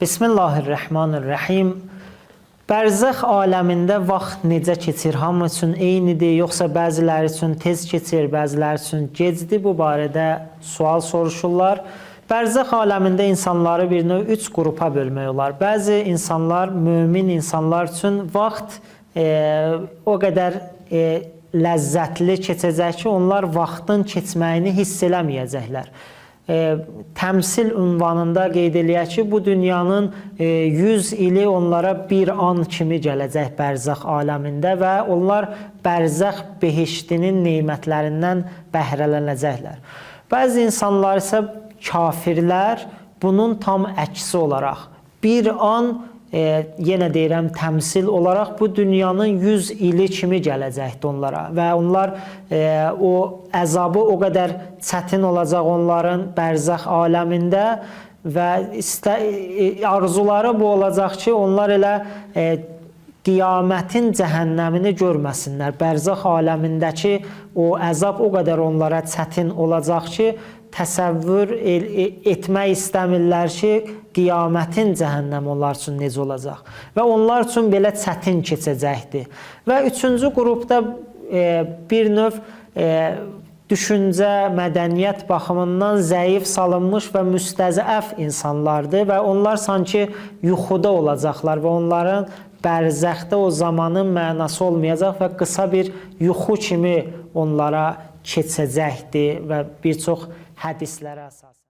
Bismillahirrahmanirrahim. Bərzəx aləmində vaxt necə keçir? Hamı üçün eynidir, yoxsa bəziləri üçün tez keçir, bəziləri üçün gecdir? Bu barədə sual soruşurlar. Bərzəx aləmində insanları bir növ üç qrupa bölmək olar. Bəzi insanlar, mömin insanlar üçün vaxt o qədər ləzzətli keçəcək ki, onlar vaxtın keçməyini hiss eləməyəcəklər. Təmsil ünvanında qeyd eləyək ki, bu dünyanın 100 ili onlara bir an kimi gələcək bərzəx aləmində və onlar bərzəx behiştinin nemətlərindən bəhrələnəcəklər. Bəzi insanlar isə kafirlər bunun tam əksi olaraq bir an yenə deyirəm təmsil olaraq bu dünyanın 100 ili kimi gələcəkdir onlara və onlar o əzabı o qədər çətin olacaq onların bərzəx aləmində və arzuları bu olacaq ki, onlar elə qiyamətin cəhənnəmini görməsinlər. Bərzəx aləmindəki o əzab o qədər onlara çətin olacaq ki, təsəvvür etmək istəmirlər ki, qiyamətin cəhənnəmi onlar üçün necə olacaq. Və onlar üçün belə çətin keçəcəkdir. Və üçüncü qrupda bir növ düşüncə, mədəniyyət baxımından zəif salınmış və müstəzəf insanlardır və onlar sanki yuxuda olacaqlar və onların bərzəxdə o zamanın mənası olmayacaq və qısa bir yuxu kimi onlara keçəcəkdir və bir çox hədislərə əsasən.